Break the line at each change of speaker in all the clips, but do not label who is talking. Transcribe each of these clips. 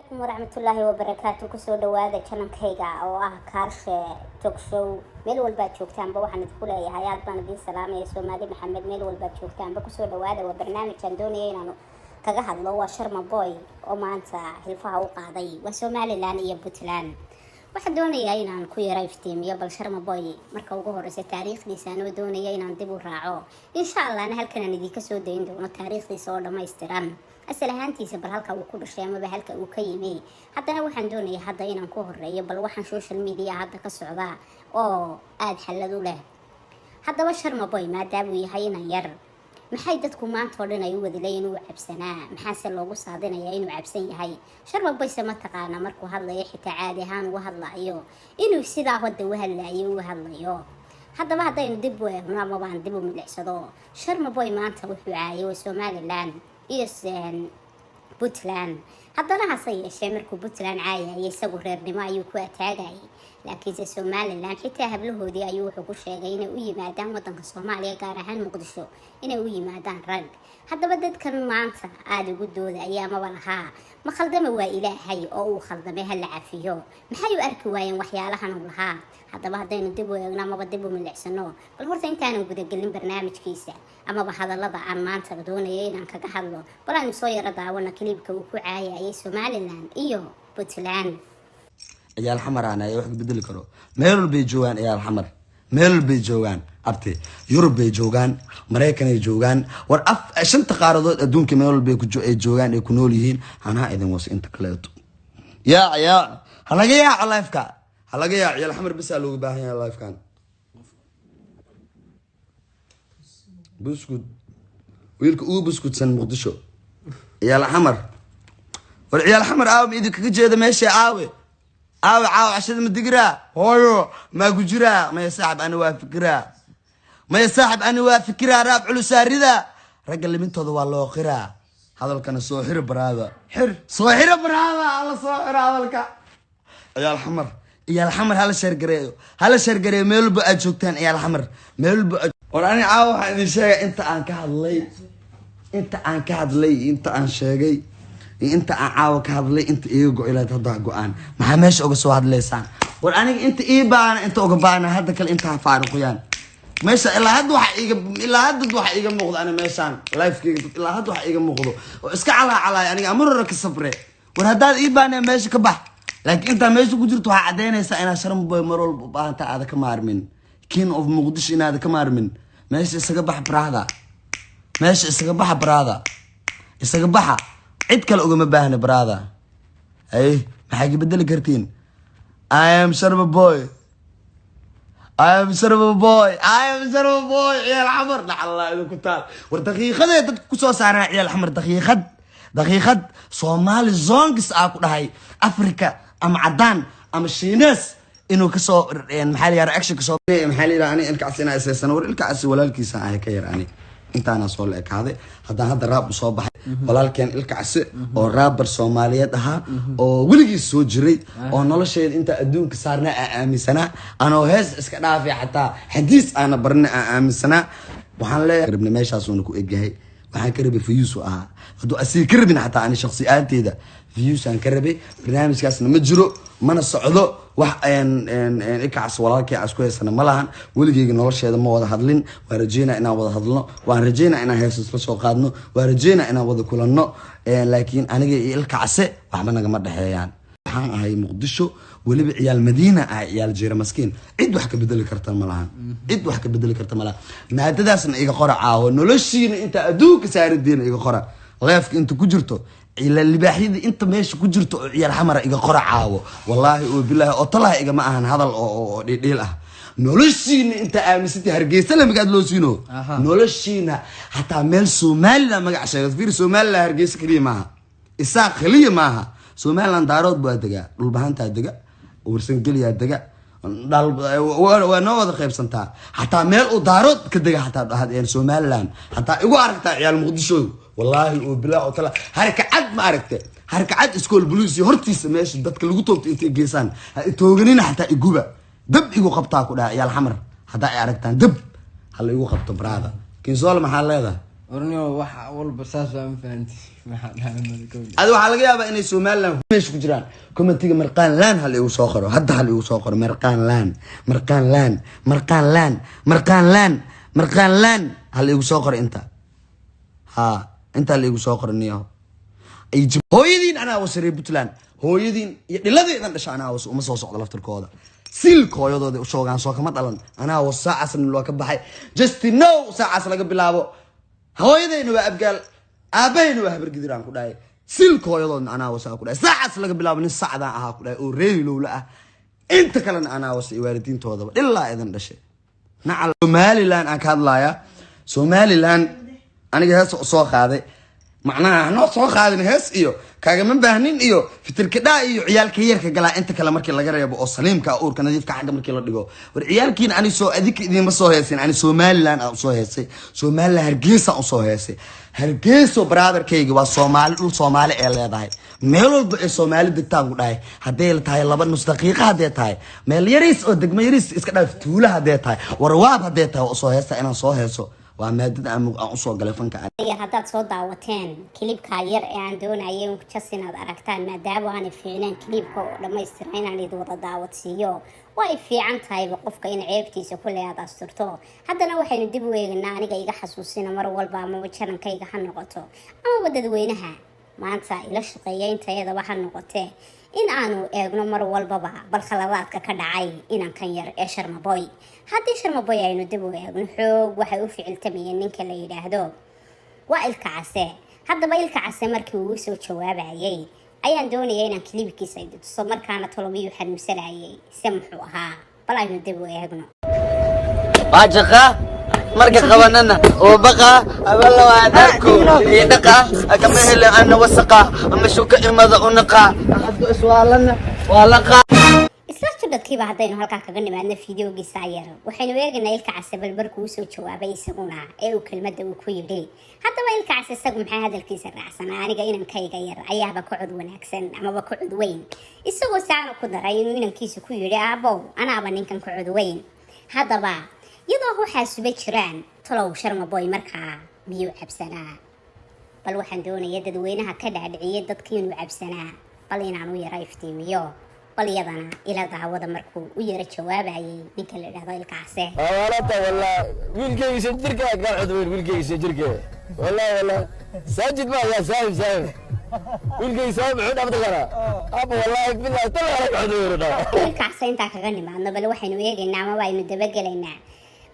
Calaykum waraxmatullaahi wabarakaatu. Kusoo dhawaada channelkayga oo ah Kaarshe Talk Show. Meel walbaad joogtaanba waxaan idinku leeyahay aad baan idiin salaamaya. Soomaali Maxamed, meel walbaad joogtaanba kusoo dhawaada. Waa barnaamijaan doonaya inaanu kaga hadlo. Waa Sharma Boy oo maanta hilfaha u qaaday waa Somaliland iyo Puntland. Waxaan doonayaa inaan ku yara iftiimiyo bal Sharma Boy marka ugu horeysa taariikhdiisa, anoo doonaya inaan dib u raaco, insha Allahna halkan aan idinka soo dayn doono taariikhdiisa oo dhammaystiran, asal ahaantiisa, bal halka uu ku dhashay amaba halka uu ka yimi. Haddana waxaan doonaya hadda inaan ku horeeyo bal waxaan social media hadda ka socda oo aada xallad u leh. Haddaba Sharma Boy maadaamuu yahay inan yar, maxay dadku maanta oo dhan ay u wadaleeyiin inuu cabsanaa? Maxaase loogu saadinayaa inuu cabsan yahay Sharma Boyse? Ma taqaana markuu hadlayo xitaa caadi ahaan ugu hadlayo inuu sidaa hadda u hadlaayo u hadlayo? Haddaba haddaynu dib u eegno amabaan dib u milicsado, Sharma Boy maanta wuxuu caayay waa Somaliland iyo Puntland. Haddana hase yeeshee markuu Puntland caayayay isagu reernimo ayuu ku ataagayay, laakiinse Somaliland xitaa hablahoodii ayuu wuxuu ku sheegay inay u yimaadaan wadanka Soomaaliya, gaar ahaan Muqdisho, inay u yimaadaan rag. Haddaba dadkan maanta aada ugu doodaya amaba lahaa ma khaldama, waa Ilaahay oo uu khaldamay, hala cafiyo, maxay u arki waayeen waxyaalahan uu lahaa? Haddaba haddaynu dib u eegno amaba dib u milicsano, bal horta intaanan gudagelin barnaamijkiisa amaba hadallada aan maanta doonaya inaan kaga hadlo, bal aynu soo yaro daawano clipka uu ku caayayay Somaliland iyo Puntland.
Ciyaal Xamar aan ayaa wax bedeli karo. Meel walbay joogaan ciyaal Xamar, meel walbay joogaan abte. Yurub bay joogaan, Maraykanay joogaan, war af shanta qaaradood adduunka meel walbay ay joogaan, ay ku nool yihiin. Hanaa idin was inta kaleeto yaac yaac, ha laga yaaco liveka, ha laga yaaco. Ciyaal Xamar bisaa looga baahan yahay livekan. Buskud, wiilka ugu buskudsan Muqdisho, ciyaal Xamar. War ciyaal Xamar aawe? Ma idinkaga jeeda meesha? Aawe, aawe caawe? Cashada ma digiraa? Hooyo maa ku jiraa? Maya saaxib, ani waa fikiraa. Maya saaxib, ani waa fikiraa. Raab culusaarida ragga limintooda waa loo qiraa. Hadalkana soo xiro baraada, xir, soo xiro baraada, alla soo xiro hadalka. Ciyaal Xamar, ciyaal Xamar, hala share gareeyo, hala share gareeyo meel walba aad joogtaan. Ciyaal Xamar meel walba war ani caawa waxaan idin sheegay inta aan ka hadlay, inta aan ka hadlay, inta aan sheegay iyo inta aan caawa ka hadlay, inta iiga go ilaad hadda go-aan. Maxaa meesha uga soo hadlaysaan? War aniga inta ii baana, inta uga baana, hadda kale inta ha faaruqiyaan meesha. Ilaa hadda waxa iiga, ilaa hadda waxa iiga muuqdo ani meeshaan livekeyga dad ilaa hadda waxa iiga muuqdo oo iska calaacalaay. Aniga amar hore ka sabre. War haddaad ii baanee meesha ka bax, laakiin intaa meesha ku jirto waxaa caddaynaysaa inaad Sharma Boy mar walba u baahanta, aada ka maarmin King of Muqdisho, inaada ka maarmin. Meesha isaga bax brother, meesha isaga baxa brother, isaga baxa. Cid kale ugama baahna brother. Ay maxay ka bedeli kartiin? I am Sharma Boy, I am Sharma Boy, I am Sharma Boy. Ciyaal Xamar, dhacalla idinku taal. War daqiiqadee dadku kusoo saaraan ciyaal Xamar, daqiiqad daqiiqad Soomaali zongs aa ku dhahay Africa ama caddaan ama Shiines inuu kasoo, maxaa la yidhaha, reaction kasoo, maxaa la yidhaha, ani Ilkacsi inaa isaysano. War Ilkacsi walaalkiisa ahay ka yar, ani intaana soo la ekaaday. Haddaan hadda rap usoo baxay walaalkeen Ilkacsi oo rapper Soomaaliyeed ahaa oo weligiis soo jiray oo nolosheeda inta adduunka saarnaa aa aaminsanaa, anoo hees iska dhaafay, xataa xadiis aana barina aa aaminsanaa. Waxaan leeyahay rabna meeshaasuuna ku egyahay. Waxaan ka rabay views ahaa. Hadduu asiga ka rabin xataa, ani shaksi ahaanteeda views aan ka rabay. Barnaamijkaasna ma jiro, mana socdo. Wax Ilkacas walaalkay aan isku haysana ma lahan. Weligeyga nolosheeda ma wada hadlin. Waan rajeynaa inaan wada hadlno, waan rajeynaa inaan hees isla soo qaadno, waan rajeynaa inaan wada kulanno, laakiin aniga iyo Ilkacse waxba nagama dhexeeyaan. Waxaan ahay Muqdisho, weliba ciyaal Madiina ah, ciyaal Jeera Maskiin. Cid wax ka bedeli karta ma lahan, cid wax ka bedeli karta ma lahan. Maadadaasna iga qora caawo, noloshiina inta adduunka saaridiina iga qora. Liveka inta ku jirto libaaxyada inta meesha ku jirto oo ciyaal Xamara iga qora caawo. Wallaahi oo bilaahi oo talaha igama ahan hadal oo dhiidhiil ah. Noloshiina inta aaminsantay Hargeysa la magaad loo siino, noloshiina hataa meel Somaliland magac sheegat. Fiir, Somaliland Hargeysa keliya maaha, Isaaq keliya maaha. Somaliland Daarood baa degaa, Dhulbahantaa dega, Warsangeliyaa dega, waa noo wada qaybsantaa. Xataa meel uu Daarood ka dega xataa Somaliland hataa igu aragtaa ciyaal Muqdisho. Wallaahi oo bilaa oo tala Harkacad ma aragte? Harkacad iskool boliis hortiisa meesha dadka lagu toogto intay geysaan ha tooganina, xataa iguba dab igu qabtaa ku dhaha. Ciyaal Xamar haddaa ay aragtaan, dab hala igu qabto brother. Kinsool, maxaa leedahay?
Orniyo, wax walba saas waa, ma fahanti. Maxaa dhahay malkow?
Adi waxaa laga yaabaa inay Somaliland meesha ku jiraan. Commentiga Marqaan Laan hal igu soo qoro hadda, hal igu soo qoro Marqaan Laan, Marqaan Laan, Marqaan Laan, Marqaan Laan, Marqaan Laan hal igu soo qoro inta. Ha, intaa la igu soo qoro niyaho. Hooyadiin anaa wasa, reer Puntland hooyadiin iyo dhiladeedan dhasha anaa wasa. Uma soo socdo laftirkooda, silka hooyadooda ushoogaan soo kama dhalan. Anaa was saacasna loo ka baxay. Just no saacaas laga bilaabo hooyadeyna waa Abgaal, aabahayna waa Habargidir aan ku dhahay. Silka hooyadoodna anaa wasa ku dhahay. Saacaas laga bilaabo nin sacdaan ahaa ku dhahay oo reehilowla ah. Inta kalena anaa wasa iyo waalidiintoodaba dhilaa idin dhashay. Nacal Somaliland aan ka hadlayaa. Somaliland aniga hees soo qaaday, macnaha hanoo soo qaadin hees iyo kaagama baahnin iyo fitirkadhaa iyo ciyaalka yarka galaa. Inta kale markii laga reebo oo saliimka ah, uurka nadiifka xagga markii la dhigo, war ciyaalkiina ani soo adinka idinma soo heesin. Ani Somaliland aan usoo heesay, Somaliland Hargeysa aan usoo heesay. Hargeyso brotherkayga waa Soomaali, dhul Soomaali ee leedahay. Meel walba ee Soomaali degtaan ku dhahay, hadday tahay laba nus daqiiqa, hadday tahay meel yariis oo degmo yariis iska dhaaf, tuula hadday tahay, warwaab hadday tahay, waa usoo heesta. Inaan soo heeso waa maadada aan usoo galay fanka.
Yar haddaad soo daawateen clipkaa yar ee aan doonayay just inaad aragtaan, maadaama aanay fiicneen clipka oo dhammaystira inaan idin wada daawadsiiyo. Waa ay fiican tahayba qofka in ceebtiisa kulley aad asturto. Haddana waxaynu dib u eeganaa, aniga iga xasuusina mar walba, amaba channelkayga ha noqoto amaba dadweynaha maanta ila shaqeeya intayadaba ha noqotee, in aanu eegno mar walbaba bal khaladaadka ka dhacay inankan yar ee Sharmaboy. Haddii Sharmaboy aynu dib u eegno, xoog waxay u ficiltamayeen ninka la yidhaahdo waa Ilka Case. Haddaba Ilka Case markii uu usoo jawaabayay ayaan doonaya inaan clipkiisa tuso. Markaana tolomiyuu xanuunsanayay se muxuu ahaa? Bal aynu dib u eegno.
Waajaqa marka qabanana oo baqa abalawaadaku dhaqa kama hele ana wasaqa ama shuka imada unaqa haddu iswaalana waa laqa.
Isla jadhadkiiba haddaynu halkaa kaga nimaadno videogiisa yar, waxaynu eegaynaa Ilka Case bal markuu usoo jawaabay isaguna ee uu kelmadda uu ku yidhi. Haddaba Ilka Case isagu maxaa hadalkiisa raacsanaa? Aniga inankayga yar ayaaba ka cod wanaagsan amaba ka cod weyn, isagoo saana ku daray inuu inankiisa ku yidhi, "Aabow, anaaba ninkan ka cod weyn." Haddaba iyadoo waxaa suba jiraan, tolow Sharmaboy markaa miyuu cabsanaa? Bal waxaan doonaya dadweynaha ka dhaadhiciyay dadkii inuu cabsanaa, bal inaan u yaro iftiimiyo. Bal iyadana ila daawada markuu u yaro jawaabayay ninka la idhahdo Ilkaase.
Walata wallah, wiilkayga shan jirka kaa cod weyn, wiilkayga shan jirka, wallah wallah. Saajid ma yaa saahib, saahib, wiilkayga saahib muxuu dhaafta karaa aba? Wallahi billahi tal wala ka cod weyn dhaa.
Ilkaase intaa kaga nimaadno, bal waxaynu eegaynaa amaba aynu dabagelaynaa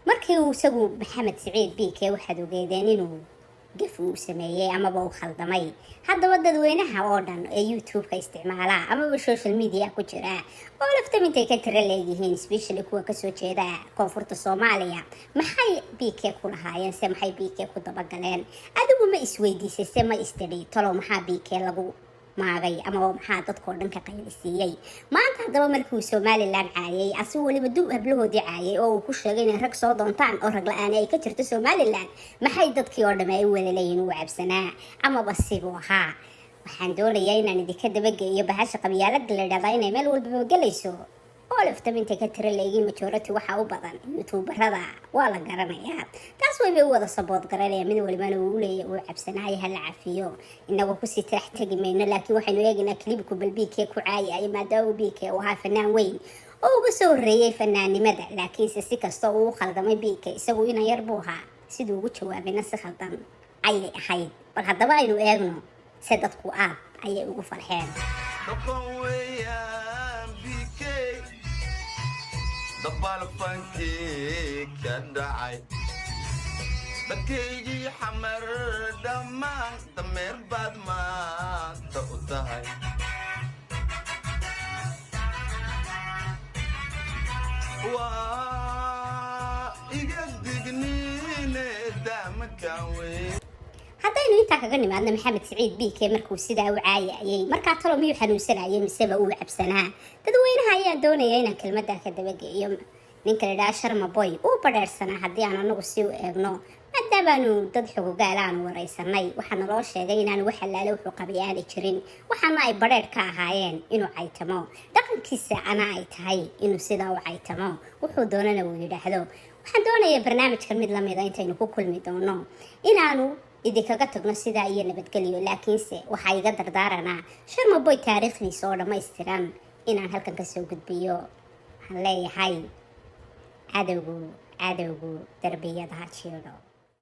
markii uu isagu Maxamed Siciid Biike waxaad ogeedeen inuu gaf uu sameeyey amaba uu khaldamay. Haddaba dadweynaha oo dhan ee YouTube-ka isticmaala amaba social media ku jira oo laftam intay ka tira leeyihiin, especially kuwa kasoo jeeda koonfurta Soomaaliya, maxay BK ku lahaayeen? Se maxay BK ku dabagaleen? Adigu ma isweydiisay? Se ma istidhi, talow maxaa BK lagu maagay amaba maxaa dadkoo dhan ka qaylisiiyey maanta? Haddaba markii uu Somaliland caayay, asigu weliba dub hablahoodii caayay oo uu ku sheegay inay rag soo doontaan oo rag la-aan ay ka jirto Somaliland, maxay dadkii oo dhamme ay u wada leeyihin uu cabsanaa amaba sibuu ahaa? Waxaan doonayaa inaan idinka dabageeyo bahasha qabyaalada la idhahdaa inay meel walbaba gelayso oo laftam intay ka tira leeyihiin majority waxaa u badan YouTuberada, waa la garanayaa taas. Waybay u wada support garanaya, mid walibana uu uleeyahy uu cabsanaayo, hala cafiyo. Inagoo kusii tirax tegi mayno, laakiin waxaynu eegaynaa clipku bal BK ku caayaya, maadaama uu BK uu ahaa fanaan weyn oo uga soo horreeyay fanaannimada. Laakiinse si kasta uu u khaldamay BK, isagu inan yar buu ahaa, siduu ugu jawaabayna si khaldan ayay ahayd. Bal haddaba aynu eegno se dadku aad ayay ugu farxeen.
Dhaqan weeyaan BK dabaal fankii ka dhacay, dadkaygii Xamar dhammaan dameer baad maanta u tahay. Waa iga digniine daamakan wey.
Haddaynu intaa kaga nimaadno Maxamed Siciid BK markuu sidaa u caayayay, markaa talo miyuu xanuunsanayay miseba uu cabsanaa? Dadweynaha ayaan doonaya inaan kelmaddaa ka dabageeyo. Ninka la idhaha Sharma Boy uu badheersanaa haddii aan anagu si u eegno, maadaamaanu dad xogogaal aanu waraysanay. Waxaa naloo sheegay inaanu wax allaale wuxuu qabay aanay jirin, waxaana ay badheer ka ahaayeen inuu caytamo, dhaqankiisa ana ay tahay inuu sidaa u caytamo, wuxuu doonana uu yidhaahdo. Waxaan doonayaa barnaamijkan mid lamida intaynu ku kulmi doono inaanu Idinkaga tagno sidaa iyo nabadgelyo, laakiinse waxaa iga dardaaranaa Sharma Boy taariikhdiisa oo dhammaystiran inaan halkan kasoo gudbiyo. Waxaan leeyahay, cadowgu cadowgu darbiyada ha jiidho.